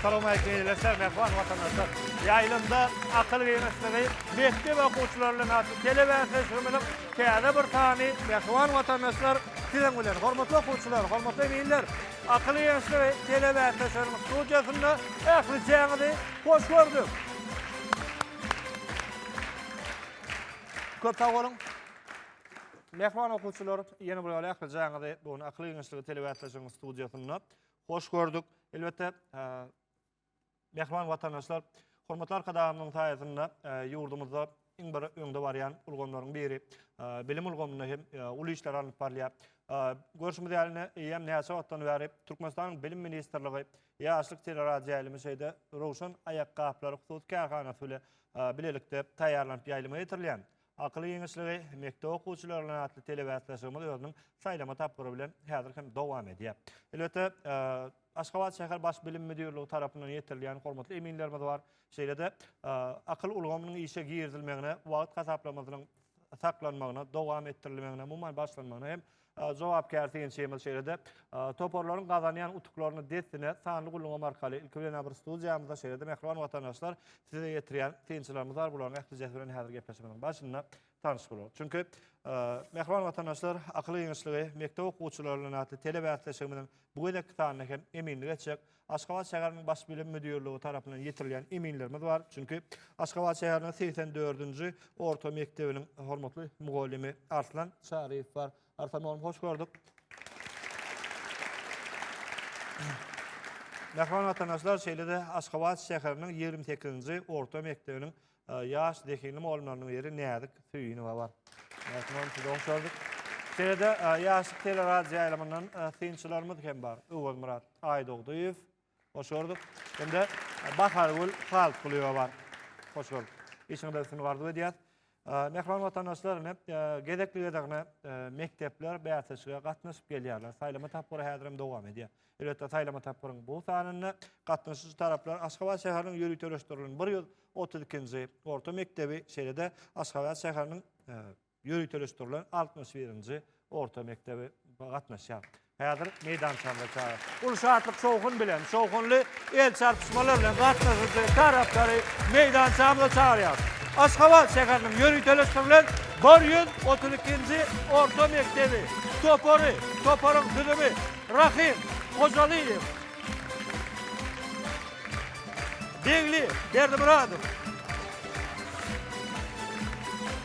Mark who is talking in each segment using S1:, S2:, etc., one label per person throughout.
S1: Assalamualaikum ildeşler, mähriban watandaşlar. Ýaýlymda akyl giňişligi mekdep okuwçylary bilen atly telebäsleşigimiziň täze bir sany mähriban watandaşlar siziň bilen. Hormatly okuwçylar, hormatly eminler, akyl giňişligi telebäsleşiginiň studiýasynda ählijaňyzy hoş gördük. Köp sag boluň. Mähriban okuwçylar, ýene bir ýola ählijaňyzy bu gün Akyl giňişligi telebäsleşiginiň studiýasynda hoş gördük. Elbetde, mähriban watandaşlar, hormatly Arkadagymyzyň saýasynda ýurdumyzda iň bir öňde barýan ulgamlaryň biri, bilim ulgamynda hem uly işler alnyp barylýar. Görşümiz ýaly, eýýäm näçe wagtdan bäri Türkmenistanyň Bilim ministrligi Ýaşlyk teleradioýaýlymy şeýle Röwşen aýakgaplary hususy kärhanasy bilen bilelikde taýýarlanyp ýaýlyma ýetirilýän Akyl giňişligi mekdep okuwçylary bilen atly telebäsleşigimiz özüniň saýlama tapgyry bilen häzir hem dowam edýär. Elbetde, Aşgabat şäher Baş bilim müdirligi tarapyndan ýetirilýän hormatly eminlerimiz bar. Şeýle-de, akyl ulgamynyň işe girizilmegine, wagt hasaplamasynyň saklanmagyna, dowam etdirilmegine, umuman başlanmagyna hem Jogapkär synçymyz şeýle-de, toparlaryň gazanýan utuklaryny dessine sanly ulgam arkaly ilki bilen bir studiýamyzda şeýle-de mähriban watandaşlar size ýetirýän synçylarymyz bar. Bularyň ählijesi bilen häzir gepleşigimiziň başynda tanyş bolarys. Çünki mähriban watandaşlar Akyl giňişligi mekdep okuwçylary bilen atly telebäsleşigimiziň bu gezekki sanynda hem eminlik etjek Aşgabat şäheriniň Baş bilim müdirligi tarapyndan ýetirilýän eminlerimiz bar. Çünki Aşgabat şäheriniň 84-nji orta mekdebiniň hormatly mugallymy Arslan Çaryýew bar. Arslan mugallym hoş gördük. Mähriban watandaşlar, şeýle-de Aşgabat şäheriniň 28-nji orta mekdebiniň e, ýaş zehinli mugallymlarynyň biri Näzik Söýünowa bar. Näzik mugallym sizi hoş gördük. Şeýle-de e, Ýaşlyk teleradioýaýlymyndan e, synçylarymyz hem bar. Öwezmyrat Aýdogdyýew, hoş gördük. Hem-de Bahargül Haltgulyýewa bar. Hoş gördük. Işiňizde üstünlik arzuw edýäs. Mähriban watandaşlar, ine, gezekli-gezegine mekdepler bäsleşige gatnaşyp gelýärler. Saýlama tapgyry häzir hem dowam edýär. Elbetde, saýlama tapgyryň bu sanynda gatnaşyjy taraplar Aşgabat şäheriniň ýöriteleşdirilen 132-nji orta mekdebi, şeýle-de Aşgabat şäheriniň ýöriteleşdirilen 61-nji orta mekdebi gatnaşýar. Häzir meýdançamyza çagyr. Uly şatlyk şowhun bilen, şowhunly el çarpyşmalar bilen gatnaşyjy taraplary meýdançamyza çagyrýarys. Aşgabat şäheriniň ýöriteleşdirilen 132-nji orta mekdebi topary, toparyň düzümi Rahym Hojalyýew, Begli Berdimyradow,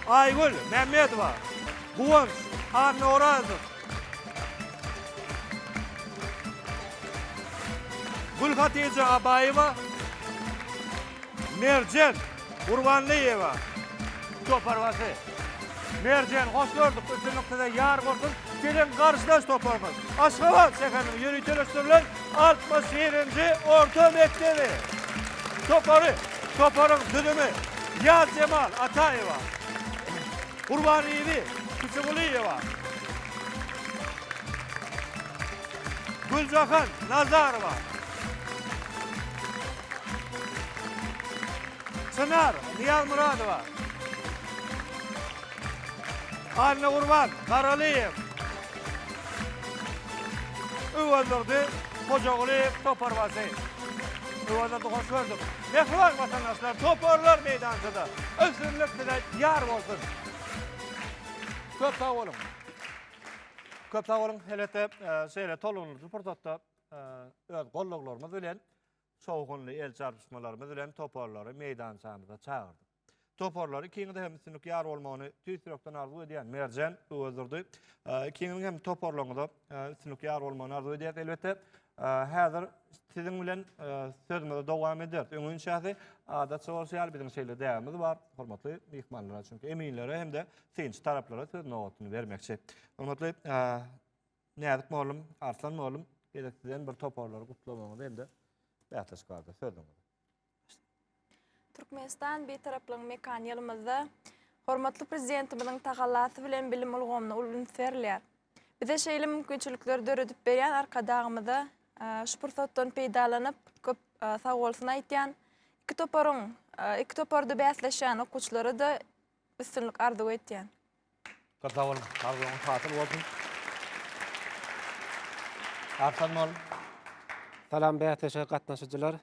S1: Aýgül Mämmedowa, Guwanç Annaorazow, Gülhatyja Abaýewa, Merjen Gurbanlyýewa toparbaşy. Merjen, hoş gördük. Üstünlik size ýar bolsun. Siziň garşydaş toparyňyz Aşgabat şäheriniň ýöriteleşdirilen 61-nji orta mekdebi. Topary, toparyň düzümi Ýazjemal Ataýewa, Gurbanbibi Kiçigulyýewa, Güljahan Nazarowa, Çynar Nyýazmyradowa, Annagurban Garalyýew, Öwezdurdy Hojagulyýew toparbaşy. Öwezdurdy hoş gördük. Mähriban watandaşlar, toparlar meýdançada. Üstünlik size ýar bolsun. Köp sag boluň. Köp sag boluň. Elbetde, şeýle tolgundyryjy pursatda öz gollaglarymyz bilen şowhunly el çarpyşmalarymyz bilen toparlary meýdançamyza çagyrdyk. Toparlary ikiňize hem üstünlik ýar bolmagyny tüýs ýürekden arzuw edýän Merjen Öwezdurdy. Ikiňiziň hem toparlaryňyza üstünlik ýar bolmagyny arzuw edýäris. Elbetde, häzir siziň bilen sözümizi dowam ederis. Öňinçäsi adatça bolşy ýaly biziň şeýle däbimiz bar. Hormatly myhmanlara, çünki eminlere hem-de synçy taraplara söz nobatyny bermekçi. Hormatly Näzik mugallym, Arslan mugallym, gezek sizden bir toparlary gutlamagyňyzy hem-de bäsleşik barada sözüňizi.
S2: Türkmenistan Bitaraplygyň mekany ýylymyzda hormatly Prezidentimiziň tagallasy bilen bilim ulgamyna uly üns berilýär. Bize şeýle mümkinçilikleri döredip berýän Arkadagymyza şu pursatdan peýdalanyp köp sagbolsun aýtýan. Iki toparyň, iki toparda bäsleşýän okuwçylara-da üstünlik arzuw etýän.
S1: Köp sag boluň. Arzuwyňyz hasyl bolsun. Arslan mol.
S3: Salam bäsleşige gatnaşyjylar.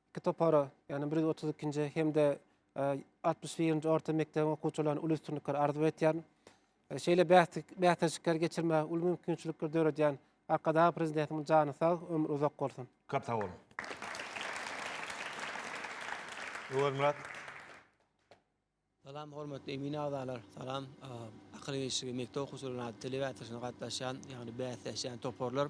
S3: Iki topara, ýagny 132-nji hem-de 61-nji orta mekdebiň okuwçylaryna uly üstünlikler arzuw etýärin. Şeýle bäsleşikleri geçirmäge uly mümkinçilikler döredýän Arkadag Prezidentimiziň jany sag, ömri uzak bolsun.
S1: Köp sag boluň. Öwezmyrat.
S4: Salam hormatly emin agzalar, salam Akyl geňeşligi mekdep okuwçylarynyň atly telebäsleşigine gatnaşýan, ýagny bäsleşýän toparlar.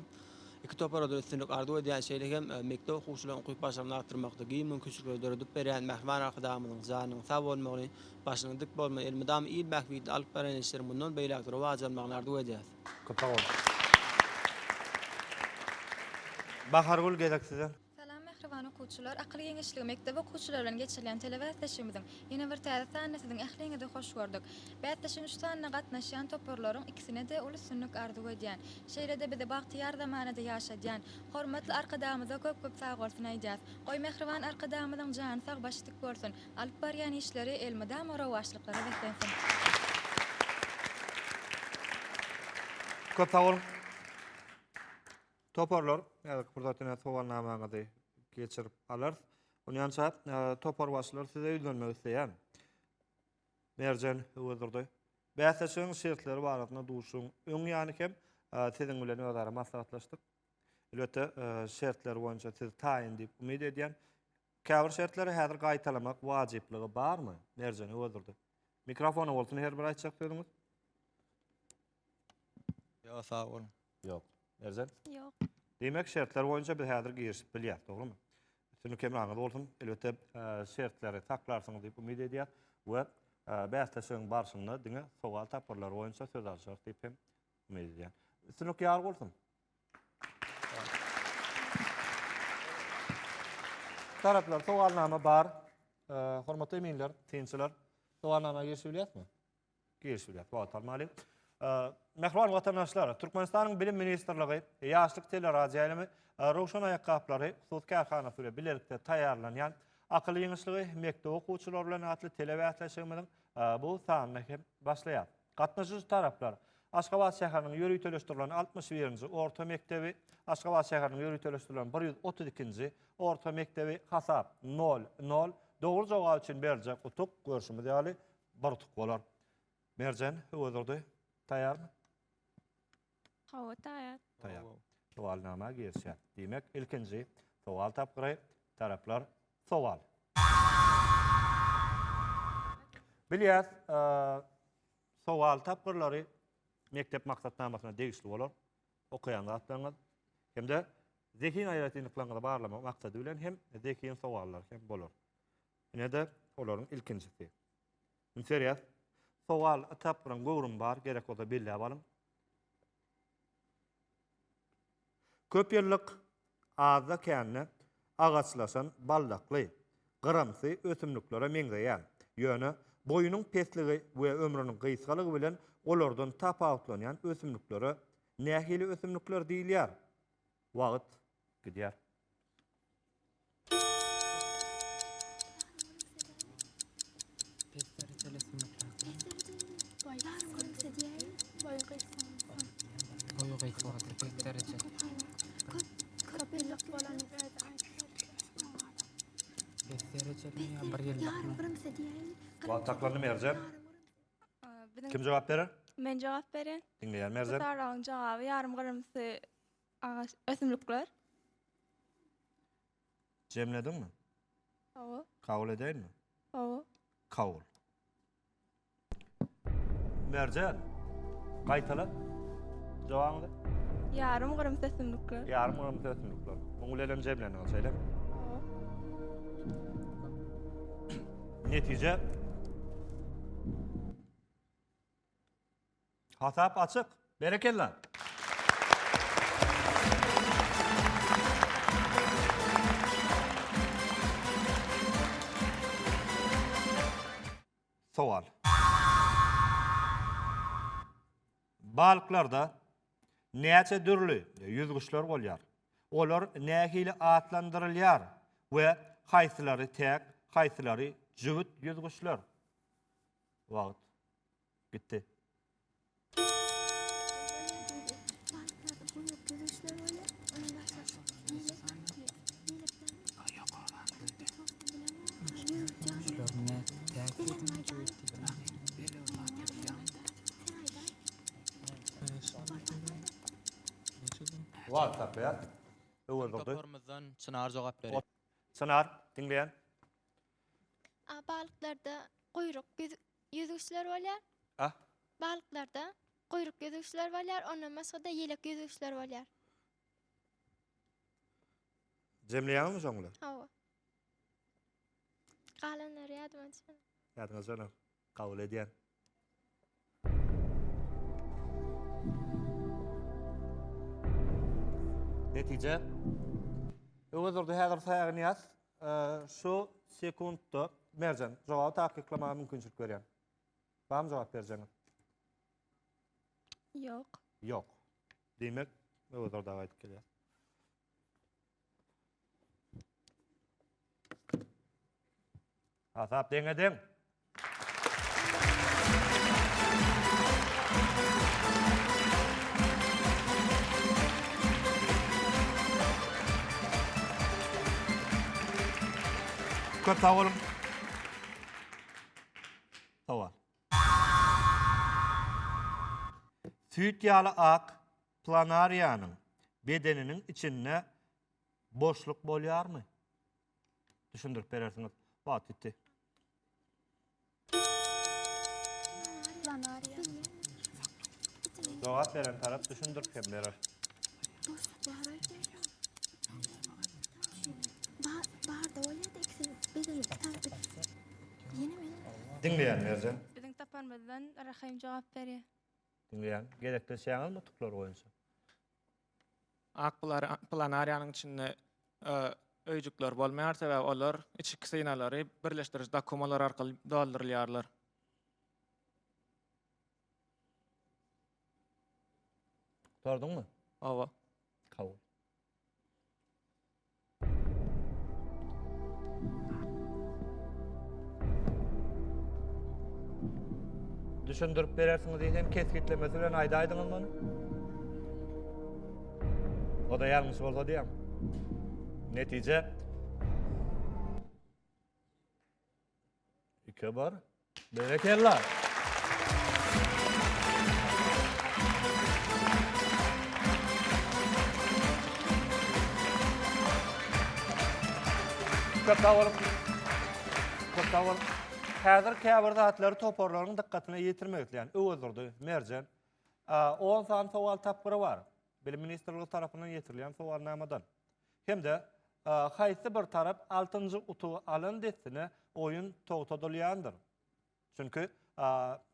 S4: Iki toparada üstünlik arzuw edýän, şeýle hem mekdep okuwçylarynyň ukyp-başarnygyny artdyrmakda giň mümkinçilikleri döredip berýän mähriban Arkadagymyzyň janynyň sag bolmagyny, başynyň dik bolmagyny, elmydama il bähbitli alyp barýan işleriň mundan beýläk-de rowaç almagyny arzuw edýäris.
S1: Köp sag boluň. Bahargül gezek size.
S5: Salam mähriban okuwçylar! Akyl geňeşligi mekdep okuwçylary bilen geçirilýän telebäsleşigimiziň ýene bir täze sanyna siziň ähliňizi hoş gördük. Bäsleşigiň şu sanyna gatnaşýan toparlaryň ikisine-de uly üstünlik arzuw edýän. Şeýle-de bizi bagtyýar zamanada ýaşadýan Hormatly Arkadagymyza köp-köp sagbolsun aýdýas. Goý mähriban Arkadagymyzyň jany sag başy dik bolsun, alyp barýan işleri elmydama rowaçlyklara beslensin.
S1: Köp sag boluň. Toparlar, häzirki pursat ine sowalnamaňyzy geçirip alarys. Onýança toparbaşylar size ýüzlenmek isleýän. Merjen Öwezdurdy. Bäsleşigiň şertleri barasynda duşuşygyň öň ýany hem siziň bilen özara maslahatlaşdyk. Elbetde, şertler boýunça siz taýyn diýip umyt edýän. Käbir şertleri häzir gaýtalamak wajyplygy barmy? Merjen Öwezdurdy. Mikrofona bolsun her bir aýtjak sözüňiz.
S4: Ýok, sag boluň.
S1: Ýok. Merjen?
S5: Ýok.
S1: Diýmek, şertler boýunça biz häzir girişip bilýäris, dogrumy? Üstünlik hemraňyz bolsun. Elbetde, e, şertleri saklarsyňyz diýip umyt edýäris we e, bäsleşigiň barşynda diňe sowal tapgyrlary boýunça söz alşarys diýip hem umyt edýän. Üstünlik ýar bolsun. Taraplar sowalnama bar. E, hormatly eminler, synçylar, sowalnama girişip bilýärismi? Girişilýär. Wagt almaly. Mähriban watandaşlar, Türkmenistanyň Bilim ministrligi, Ýaşlyk teleradioýaýlymy, Röwşen aýakgaplary hususy kärhanasy bilen bilelikde taýýarlanýan Akyl giňişligi mekdep okuwçylary bilen atly telebäsleşigimiziň bu sanyny hem başlaýar. Gatnaşyjy taraplar, Aşgabat şäheriniň ýöriteleşdirilen 61-nji orta mekdebi, Aşgabat şäheriniň ýöriteleşdirilen 132-nji orta mekdebi, hasap, nol, nol, dogry jogap üçin beriljek utuk, görşümiz ýaly, Bir utuk bolar. Merjen Öwezdurdy taýýarmy?
S5: Hawa, taýýar.
S1: Taýýar. Sowalnama girişýär. Diýmek, ilkinji sowal tapgyry taraplar sowal. Bilýäs, sowal tapgyrlary mekdep maksatnamasyna degişli bolar. Okaýan zatlaryňyz hem-de zehin aýratynlyklaryňyzy barlamak maksady bilen hem zehin sowallary hem bolar. Ine-de olaryň ilkinjisi. Üns berýäs. Sowal tapgyryň göwrümi bar, gerek bolsa belläp alyň. Köp ýyllyk azda-kände agaçlaşan baldakly, gyramsy ösümliklere meňzeýän, ýöne boýunyň pesligi we ömrüniň gysgalygy bilen olardan tapawutlanýan ösümliklere nähili ösümlikler diýilýär? Wagt gidýär. Wagt saklandy Merjen. Kim jogap berer?
S5: Men jogap berýän.
S1: Diňleýän Merjen.
S5: Bu soragyň jogaby ýarym gyrymsy Agaç, ösümlikler.
S1: Jemlediňmi?
S5: Hawa.
S1: Kabul edeýinmi?
S5: Hawa.
S1: Kabul. Merjen, gaýtala jogabyňyzy.
S5: Ýarym gyrymsy ösümlikler.
S1: Ýarym gyrymsy ösümlikler. Muň bilen hem jemlendiňiz, şeýlemi?
S5: Hawa.
S1: Netije Hasap açyk. Berekella. Sowal. Balyklarda. Näçe dürli ýüzgüçler bolýar? Olar nähili atlandyrylýar we haýsylary täk, haýsylary jübüt ýüzgüçler? Wagt gitdi. Wagt saklaýar. Öwez durdy.
S6: Toparymyzdan Çynar jogap berýär.
S1: Çynar, diňleýän.
S7: A balyklarda guýruk ýüzgüçler bolýar.
S1: A.
S7: Balyklarda guýruk ýüzgüçler bolýar, ondan başga-da ýelek ýüzgüçler bolýar.
S1: Jemleýäňizmi şoň bilen?
S7: Hawa. Galanlary ýadyma düşenok.
S1: Ýadyňa düşenok. Kabul edýän. Netije. Öwezdurdy häzir saýagyny ýaz. Şu sekuntda Merjen jogaby takyklamaga mümkinçilik berýän. Barmy jogap berjegiňiz?
S7: Ýok.
S1: Ýok. Diýmek, Öwezdurda gaýdyp gelýär. Hasap deňe deň. Köp sag boluň. Sowal. Süýt ýaly ak planariýanyň bedeniniň içinde boşluk bolýarmy? Düşündirip berersiňiz. Wagt ýitdi. Jogap beren tarap düşündirip hem berer. Diňleýän Merjen.
S7: Biziň taparymyzdan Rahym jogap berýär.
S1: Diňleýän. Gezekleşýäňizmi utuklar boýunça?
S6: Ak planariýanyň içinde öýjükler bolmaýar, sebäbi olar içki synalary birleşdiriji dokumalar arkaly doldurylýarlar.
S1: Gutardyňmy?
S6: Hawa.
S1: Kabul. Düşündirip berersiňiz diýsem kesgitlemesi bilen aýdaýdyňyz muny. O da ýalňyş bolsa diýýän. Netije Ike bar. Berekella. Köp sag boluň. Köp sag boluň. Häzir käbir zatlary toparlaryň dykgatyna ýetirmek isleýän Öwezdurdy, Merjen. 10 sany sowal tapgyry bar. Bilim ministrligi tarapyndan ýetirilýän sowalnamadan. Hem-de haýsy bir tarap altynjy utugy alan dessine oýun togtadylýandyr. Çünki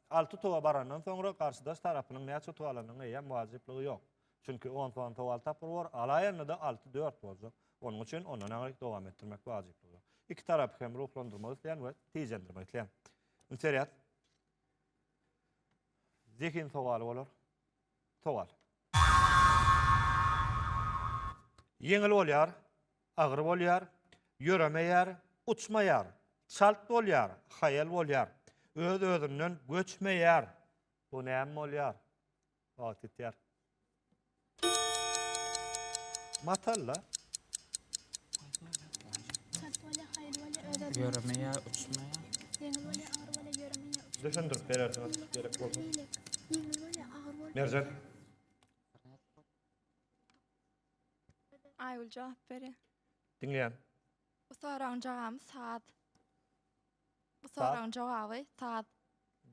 S1: alty utuga barandan soňra garşydaş tarapynyň näçe utuk alanynyň eýýäm wajyplygy ýok. Çünki on sany sowal tapgyr bor, alaýanda-da alty dört boljak. Onuň üçin ondan aňryk dowam etdirmek wajyplygy ýok. Iki tarapy hem ruhlandyrmak isleýän we tijendirmek isleýän. Üns berýäs. Zehin sowaly bolar. Sowal. Ýeňil bolýar, agyr bolýar, ýöremeýär, uçmaýar, çalt bolýar, haýal bolýar, öz-özünden göçmeýär. Bu näme bolýar? Wagt ýitýär. Matal-da.
S7: Çalt bolýar, haýal bolýar, öz-özünden
S8: Ýöremeýär, uçmaýar.
S7: Ýeňil bolýar, agyr bolýar, ýöremeýär, uçmaýar.
S1: Düşündirip berersiňiz gerek bolsa.
S7: Ýeňil bolýar, agyr bolýar.
S1: Merjen.
S2: Aýgül jogap berýär.
S1: Diňleýän.
S7: Bu soragyň jogaby saz. Bu soragyň jogaby saz.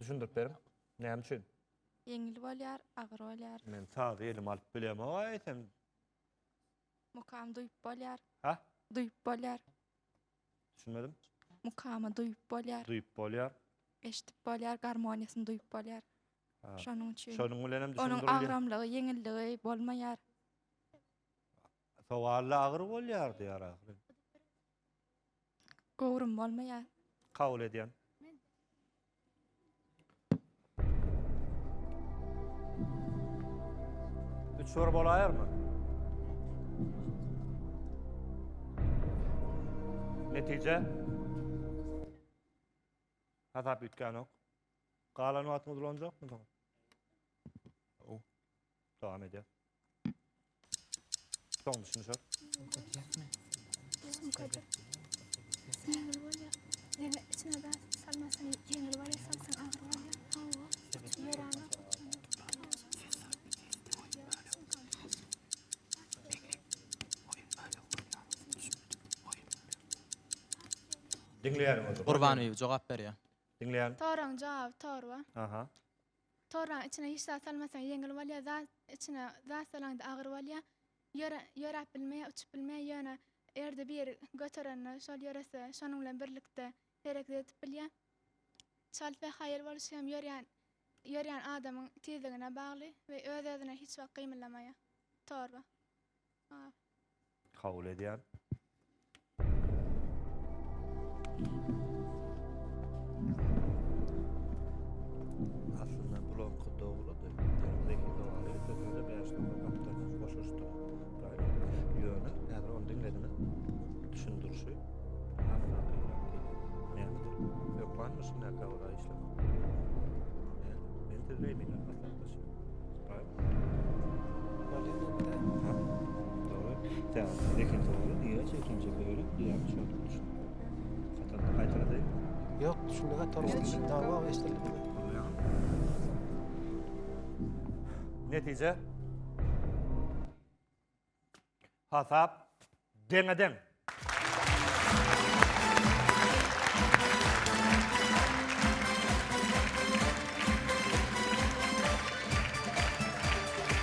S1: Düşündirip beriň. Näme üçin?
S7: Ýeňil bolýar, agyr bolýar.
S1: Men sazy elime alyp bilemok eýsem.
S7: Mukam duýup bolýar.
S1: Ha?
S7: Duýup bolýar.
S1: Düşünmedim.
S7: Mukamy duýup bolýar.
S1: Duýup bolýar.
S7: Eşidip bolýar, garmoniýasyny duýup bolýar. Şonuň üçin.
S1: Şonuň bilen hem düşündirilýär.
S7: Onuň agramlygy, ýeňilligi bolmaýar.
S1: Sowally agyr bolýar diýýär ahyry.
S7: Göwrüm bolmaýar.
S1: Kabul edýän. 3-1 bolaýarmy? Netije? Hasap üýtgänok. Galan wagtyňyz ulanjakmy soň? Dowam edýär. Soň düşünişer.
S8: Ýeňil bolýar. Ýeňil içine zat salmasaň ýeňil bolýar, salsaň agyr bolýar. Hawa. Ýörämok.
S1: Diňleýärin ozal.
S6: Gurbanbibi jogap berýär.
S1: Diňleýän.
S8: Toraň jogaby torba.
S1: Aha.
S8: Torbanyň içine hiç zat salmasaň ýeňil bolýar, zat içine zat salaňda agyr bolýar. Ýöre, ýöräp bilmeýär, uçup bilmeýär, ýöne erde biri göterende şol ýörese, şonuň bilen birlikde hereket edip bilýär. Çalt we haýal bolşy hem ýörýän ýörýän adamyň tizligine bagly we öz-özüne hiç wagt gymyldamaýar. Torba.
S1: Kabul edýän. Aslynda bulaňky dogrudy. Ýöne zehin sowaly getirdiňizde 5 nokta gapdaldan goşuşdyň. Ýöne häzir ony diňlediňiz. Düşündirişi has takygrak gelýär. Nämedir? Hökmanmy şundaka görä işlemek? Näme? Men siz bilen maslahatlaşýan.
S3: Ýok, düşündik-ä torba. Dawa eşdildi.
S1: Netije Hasap deňe-deň.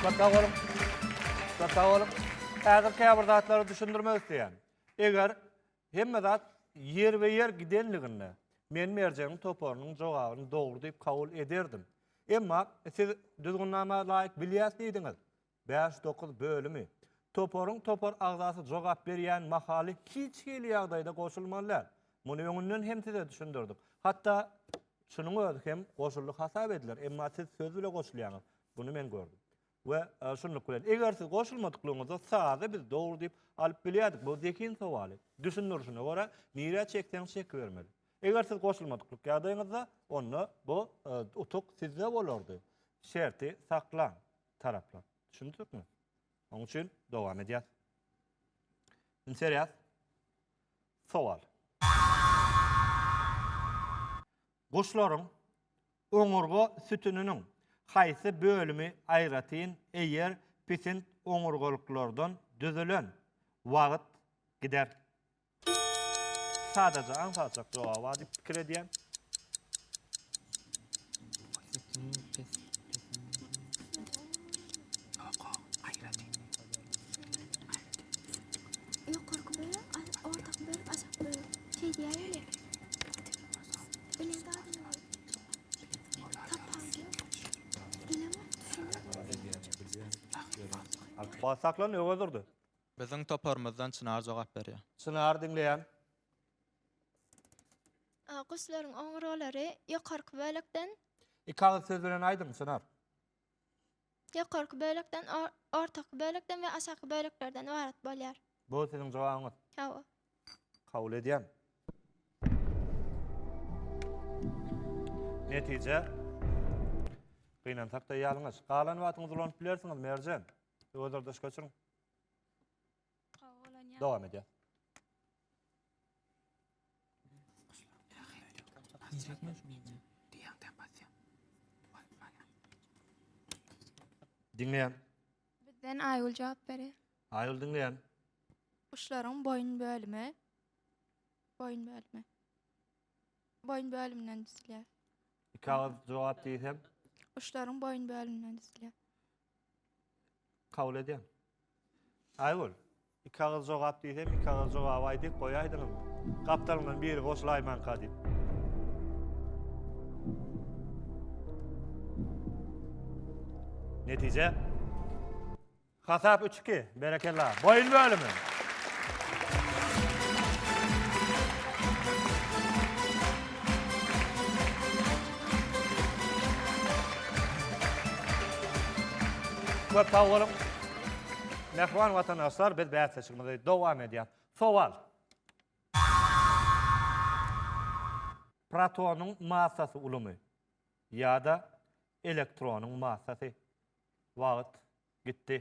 S1: Köp sag boluň. Köp sag boluň. Häzir käbir zatlary düşündirmek isleýän. Eger hemme zat ýerbe-ýer gidenliginde men Merjeniň toparynyň jogabyny dogry diýip kabul ederdim. Emma siz düzgünnama laýyk bilýäs diýdiňiz. Bäş-dokuz bölümi. Toparyň topar agzasy jogap berýän mahaly hiç hili ýagdaýda goşulmaly däl. Muny öňünden hem size düşündirdik. Hatda şunuň özi hem goşuldy hasap ediler, emma siz söz bile goşulýaňyz. Muny men gördüm. We şunluk bilen, eger siz goşulmadyklygyňyzda sazy biz dogry diýip alyp bilýärdik. Bu zehin sowaly. Düşündirişine görä, nirä çekseň çekibermeli. Eger siz goşulmadyklyk ýagdaýyňyzda, onda bu utuk sizde bolardy. Şerti saklaň. Taraplar. Düşündikmi? Onuň üçin dowam edýäs. Üns berýäs. Sowal. Guşlaryň oňurga sütüniniň haýsy bölümi aýratyn eýer pisint oňurgalyklardan düzülen? Wagt gider. Sadaja aňsatjak jogaby bar diýip pikir edýän.
S8: Ýokarky bölek, ortaky bölek, aşaky bölek. Şeý diýäýeli. Bilen zadyny goý. Tapawudy ýok. Bilemok, düşünemok.
S1: Wagt saklan, öňe durdy.
S6: Biziň toparymyzdan Çynar jogap berýär.
S1: Çynar diňleýän.
S7: Guşlaryň oňurgalary ýokarky bölekden.
S1: Iki agyz söz bilen aýdyň, Çynar.
S7: Ýokarky bölekden, ortaky bölekden we aşaky böleklerden ybarat bolýar.
S1: Bu siziň jogabyňyz.
S7: Hawa.
S1: Kabul edýän. Netije. Gynansak-da ýalňyş. Galan wagtyňyzy ulanyp bilersiňiz, Merjen. Öwezardaş göçüriň. Dowam edýär. Diňleýän.
S7: Bizden Aýgül jogap berýär.
S1: Aýgül diňleýän.
S7: Guşlaryň boýun bölümi boýun bölümi boýun bölüminden düzülýär.
S1: Iki agyz jogap diýsem.
S7: Guşlaryň boýun bölüminden düzülýär.
S1: Kabul edýän. Aýgül, iki agyz jogap diýsem, iki agyz jogaby aýdyp goýaýdyňyz. Gapdalyňdan biri goşulaýmanka diýip. Netije? Hasap 3-2. Berekella. Boýun bölümi. Köp sag boluň. Mähriban watandaşlar, biz bäsleşigimizi dowam edýäris. Sowal. Protonyň massasy ulumy ýa-da elektronyň massasy? Wagt gitdi.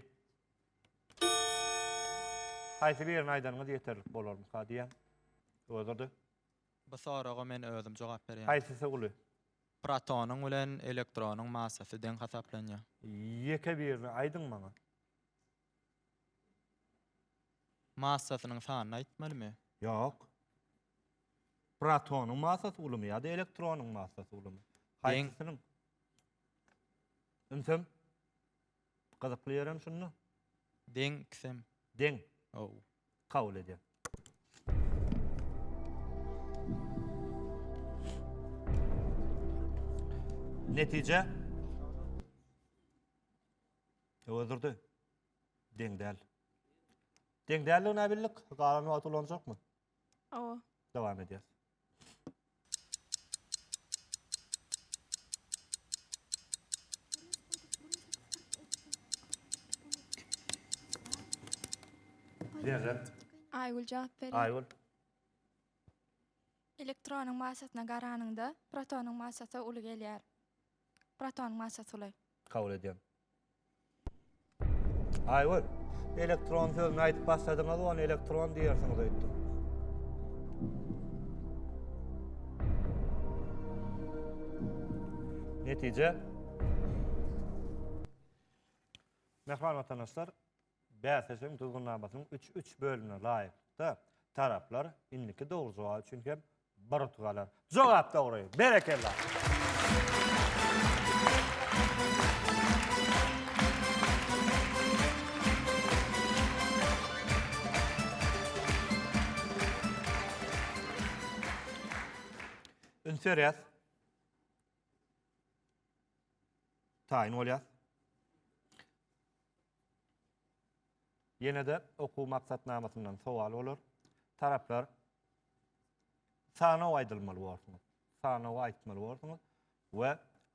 S1: Haýsy birini aýdanyňyz ýeterlik bolarmyka diýýän. Öwez
S6: Bu soraga men özüm jogap berýän.
S1: Haýsysy uly?
S6: Protonyň bilen elektronyň massasy deň hasaplanýar.
S1: Ýeke birini aýdyň maňa.
S6: Massasynyň sanyny aýtmalymy?
S1: Ýok. Protonyň massasy ulumy ýa-da elektronyň massasy ulumy? Haýsysynyň? Ünsem. Gyzykly ýerem şunda.
S6: Deň ikisem.
S1: Deň.
S6: Hawa.
S1: Kabul edýän. Netije? Öwez durdy. Deň däl. Deň däldigini bildik. Galan wagt ulanjakmy?
S7: Hawa.
S1: Dowam edýäs. Zerre.
S7: Aýgül jogap berýär.
S1: Aýgül.
S7: Elektronyň massasyna garanyňda protonyň massasy uly gelýär. Protonyň massasy uly.
S1: Kabul edýän. Aýgül, elektron sözüni aýdyp başladyňyz, ony elektron diýersiňiz öýtdüm. Netije. Mähriban watandaşlar, bäsleşigiň düzgünnamasynyň 3-3 bölümine laýyklykda taraplar indiki dogry jogap üçin hem Bir utuk alar. Jogap dogry. Berekella. Üns berýäs. Taýyn bolýas. Ýene-de okuw maksatnamasyndan sowal bolar. Taraplar Sanaw aýdylmaly borsuňyz. Sanawy aýtmaly borsuňyz we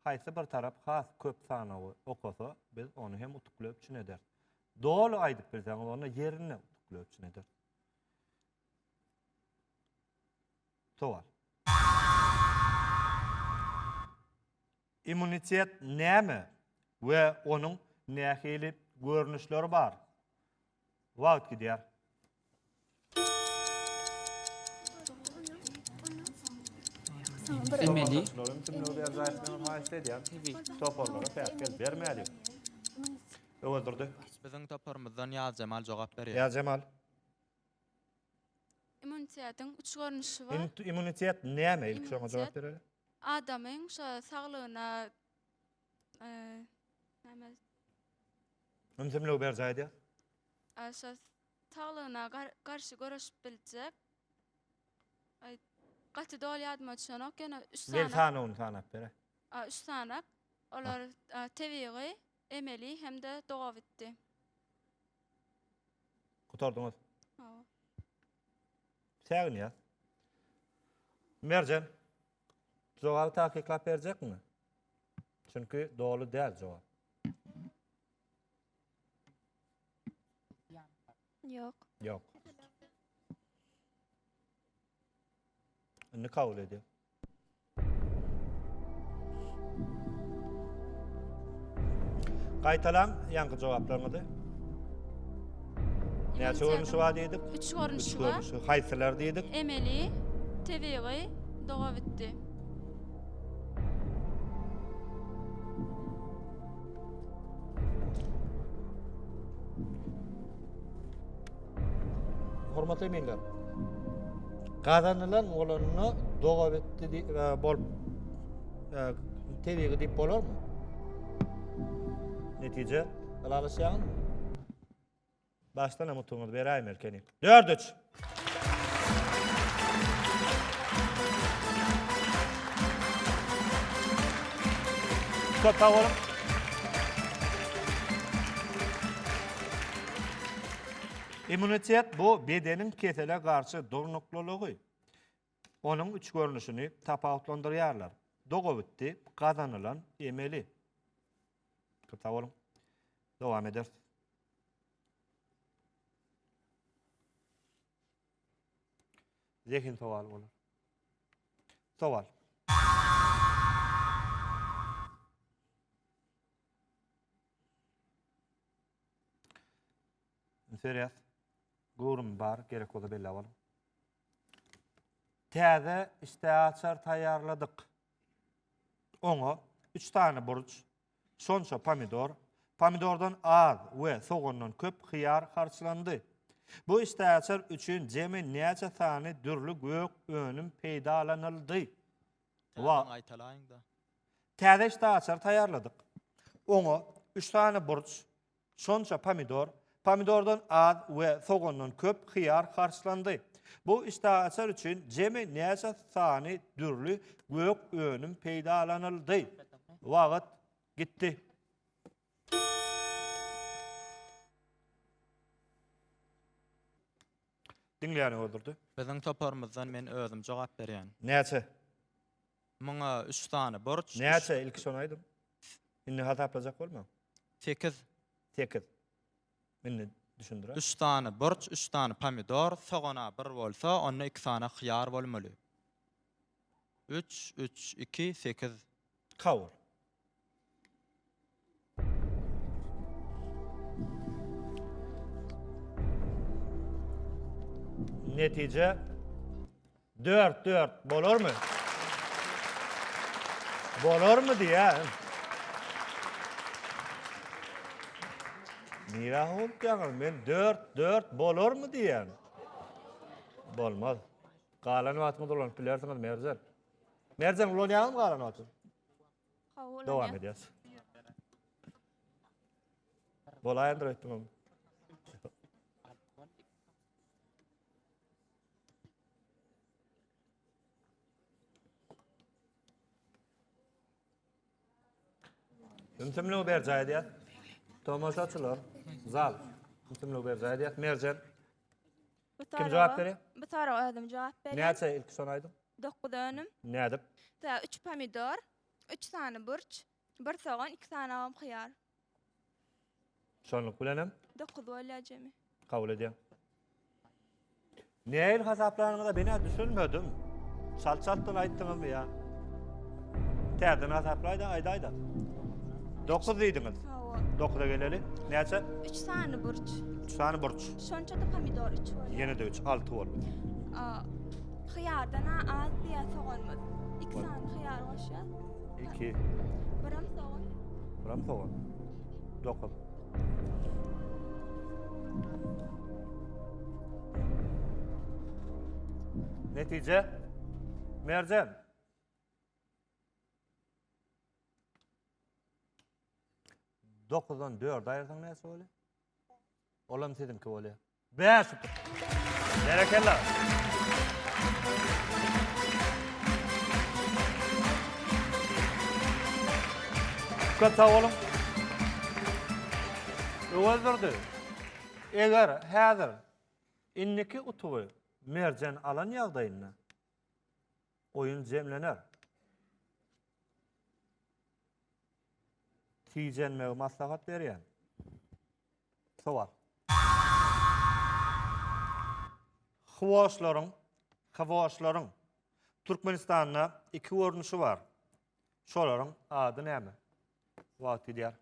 S1: haýsy bir tarap has köp sanawy okasa, biz ony hem utukly üpjün ederis. Doly aýdyp bilseňiz, onda ýerinde utukly üpjün ederis. Sowal. Immunitet näme we onuň nähili görnüşleri bar? Wagt gidýär.
S9: Emeli.
S1: Toparlara päsgel bermäliň. Öwezdurdy.
S6: Biziň toparymyzdan Ýazjemal jogap berýär.
S1: Ýazjemal.
S7: Immunitetiň üç görnüşi bar.
S1: Immunitet näme? Ilki şoňa jogap bereli.
S7: Adamyň şo saglygyna näme
S1: Ümsümligi berjaý edýär.
S7: Şo saglygyna garşy göreşip biljek. Aý gaty doly ýadyma düşenok, ýöne üç sany.
S1: Gel sanawyny sanap ber.
S7: Üç sanak. Olar tebigy, emeli hem-de dogabitdi.
S1: Gutardyňyz.
S7: Hawa.
S1: Säginýär. Merjen, jogaby takyklap berjekmi? Çünki doly däl jogap.
S7: Ýok.
S1: Ýok. Indi kabul edýär. Gaýtalaň ýaňky jogaplaryňyzy. Näçe görnüşi bar diýdik?
S7: Üç görnüşi
S1: Üç
S7: bar.
S1: görnüşi. Haýsylar diýdik?
S7: Emeli, tebigy, dogabitdi.
S1: Hormatly eminler. Gazanylan bolanda dogabitdi e, bolup e, tebigy diýip bolarmy? Netije ylalaşýaňyzmy? Başdan hem utugyňyzy beräýmeli ekeniň. 4-3. Köp sag boluň. Immunitet bu bedeniň kesele garşy durnuklylygy. Onuň üç görnüşini tapawutlandyrýarlar. Dogabitdi, gazanylan, emeli. Köp sag boluň. Dowam ederis. Zehin sowaly bolar. Sowal. Üns berýäs. Göwrümi bar, gerek bolsa belläp alyň. Täze işdäaçar taýýarladyk. Oňa 3 sany burç, şonça pomidor, pomidordan az we sogandan köp hyýar harçlandy. Bu işdäaçar üçin jemi näçe sany dürli gök önüm peýdalanyldy?
S6: Täzeden gaýtalaýyň-da.
S1: Täze işdäaçar taýýarladyk. Oňa 3 sany burç, Şonça pomidor, pomidordan az we sogandan köp hyýar harçlandy. Bu işdäaçar üçin jemi näçe sany dürli gök önüm peýdalanyldy? Wagt gitdi. Diňleýän Öwezdurdy.
S6: Biziň toparymyzdan men özüm jogap berýän.
S1: Näçe?
S6: Muňa üç sany burç.
S1: Näçe? Ilki şony aýdyň. Indi hasaplajak bolmaň.
S6: Sekiz.
S1: Sekiz. Indi düşündir.
S6: Üç sany burç, üç sany pomidor, sogana bir bolsa, onda iki sany hyýar bolmaly. Üç, üç, iki, sekiz.
S1: Kabul. Netije 4-4 bolarmy? Bolarmy diýýän. Nirä howlukýaňyz? Men 4-4 bolarmy diýýän. Bolmaz. Galan wagtyňyzy ulanyp bilersiňiz, Merjen. Merjen ulanýaňyzmy galan wagty? Dowam edýäs. Bolaýandyr öýtdüm. Ümsümligi berjaý edýär. Tomaşaçylar, zal. Ümsümligi berjaý edýär. Merjen. Kim jogap berýär?
S7: Bu soraga özüm jogap berýän.
S1: Näçe ilki şony aýdyň?
S7: 9 önüm.
S1: Nädip?
S7: Tä 3 pomidor, 3 sany burç, 1 sogan, 2 sany agam hyýar.
S1: Şonluk bilenem
S7: 9 bolýar jemi.
S1: Kabul edýän. Nähili hasaplanyňyza men-ä düşünmedim. Çalt-çaltdan aýtdyňyzmy ýa? Täzeden hasaplaý-da, aýdaý-da. 9 diýdiňiz.
S7: Hawa.
S1: 9-a geleli. Näçe?
S7: 3 sany burç.
S1: 3 sany burç.
S7: Şonça-da pomidor 3 bolýar.
S1: Ýene-de 3, 6 boldy.
S7: Hyýardan-a az diýýär soganymyz. 2 sany hyýar goşýas.
S1: 2.
S7: Biram sogan.
S1: Biram sogan. 9. Netije Merjen. Dokuzdan dörde aýyrsaň näçe bolýar? Olam siziňki bolýar. Bäş utuk. Berekella. Köp sag boluň. Öwezdurdy. Eger häzir indiki utugy Merjen alan ýagdaýynda oýun jemlener. Tijenmegi maslahat berýän. Sowal. Hwoşlaryň, hwoşlaryň Türkmenistanda iki görnüşi bar. Şolaryň ady näme? Wagt gidýär.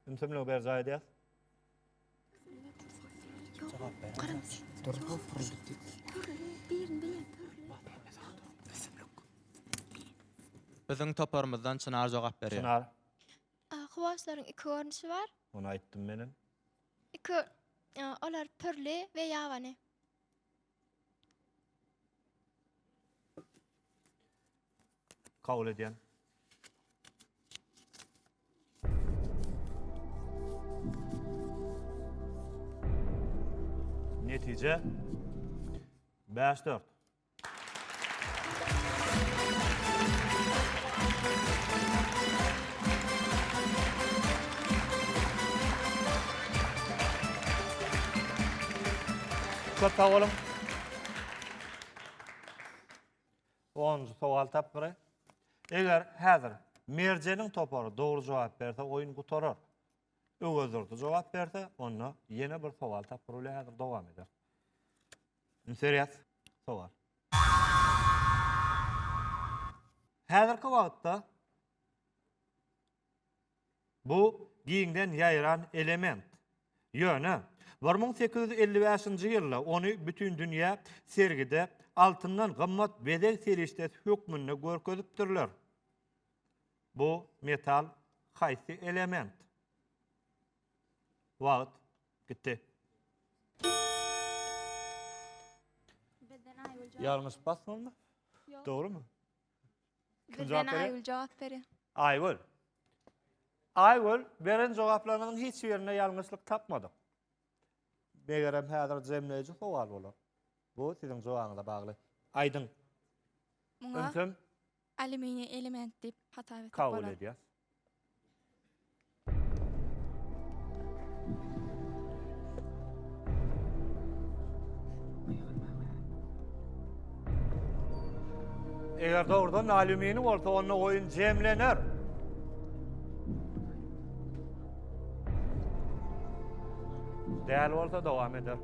S1: Ümsümligi berjaý edýäs.
S6: Biziň toparymyzdan Çynar jogap berýär.
S1: Çynar.
S8: Hwoşlaryň iki görnüşi bar.
S1: Ony aýtdym menem.
S8: Iki, olar pürli we ýabany.
S1: Kabul edýän. Netije 5-4. Köp sag boluň. Onunjy sowal tapgyry. Eger häzir Merjeniň topary dogry jogap berse, oýun gutarar. Öwezdurdy jogap berse, onda ýene bir sowal tapgyry bilen häzir dowam ederis. Üns berýäs. Sowal. Häzirki wagtda bu giňden ýaýran element. Ýöne, 1855-nji ýylda ony bütindünýä sergide altyndan gymmat bezeg serişdesi hökmünde görkezipdirler. Bu metal haýsy element? Wagt gitdi.
S8: Bizden Aýgül jogap.
S1: Ýalňyş basmadymy?
S8: Ýok.
S1: Dogrumy? Kim
S8: Bizden
S1: jogap berýär?
S8: Aýgül jogap berýär.
S1: Aýgül. Aýgül, beren jogaplaryňyzyň hiç birinde ýalňyşlyk tapmadyk. Megerem häzir jemleýji sowal bolar. Bu siziň jogabyňyza bagly. Aýdyň.
S8: Muňa
S1: Ünsüm
S8: alýuminiý element diýip hasap etmek
S1: kabul
S8: bolar.
S1: edýär. Eger dogrudan alýuminiý bolsa, onda oýun jemlener. Däl bolsa dowam eder.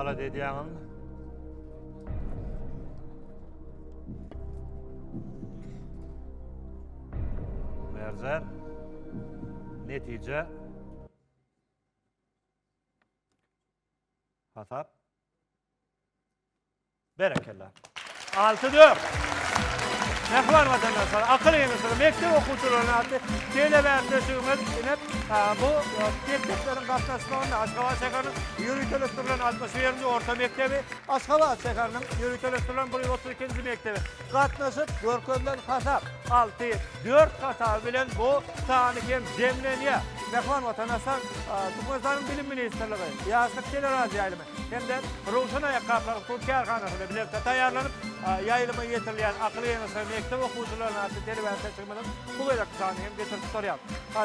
S1: Alada edýäňizmi? Merjen. Netije. Hasap. Berekella. 6-4. Mähriban watandaşlar, akyl geňeşleri mekdep okuwçylaryna atly telebäsleşigimiz ine bu mekdepleriň gatnaşmagynda Aşgabat şäheriniň ýöriteleşdirilen 61-nji orta mekdebi, Aşgabat şäheriniň ýöriteleşdirilen 132-nji mekdebi gatnaşyp, görkezilen hasap 6, 4 hasaby bilen bu sany hem jemlenýär. Mähriban watandaşlar, Türkmenistanyň Bilim ministrligi, Ýaşlyk teleradioýaýlymy hem-de Röwşen aýakgaplar hususy kärhanasy bilen bilelikde taýýarlanyp, ýaýlyma ýetirilýän Akyl geňeşleri mekdep okuwçylaryna atly telebäsleşigimiziň bu gezekki sanyny hem getirip gutarýar.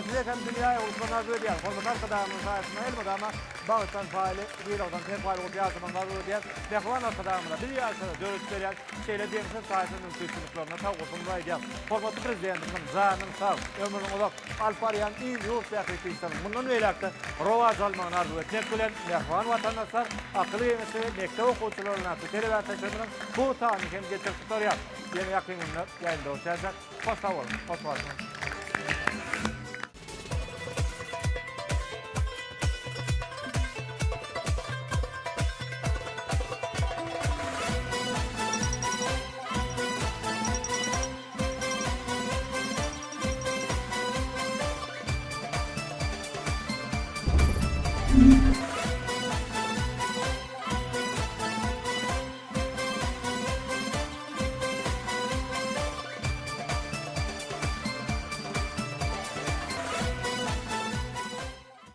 S1: Size hem dünýä ýoluşmagyny arzuw edýäris. Hormatly Arkadagymyzyň saýasynda elmydama bagtdan paýly, zylagdan serpaýly bolup ýaşamagyňyzy arzuw edýäris. Mähriban Arkadagymyza biz ýaşlara döredip berýän şeýle deňsiz-taýsyz mümkinçiliklerine sag bolsun aýdýarys. Hormatly Prezidentimiziň janynyň sag, ömrüniň uzak, alyp barýan il-ýurt bähbitli işleriniň mundan beýläk-de rowaç almagyny arzuw etmek bilen, mähriban watandaşlar, Akyl geňeşi mekdep okuwçylaryna atly telebäsleşigimiziň bu sanyny hem getirip gutarýar. Ýene ýakyn günler ýaýlymda görüşýänçäk, hoş sag boluň, hoş galyň!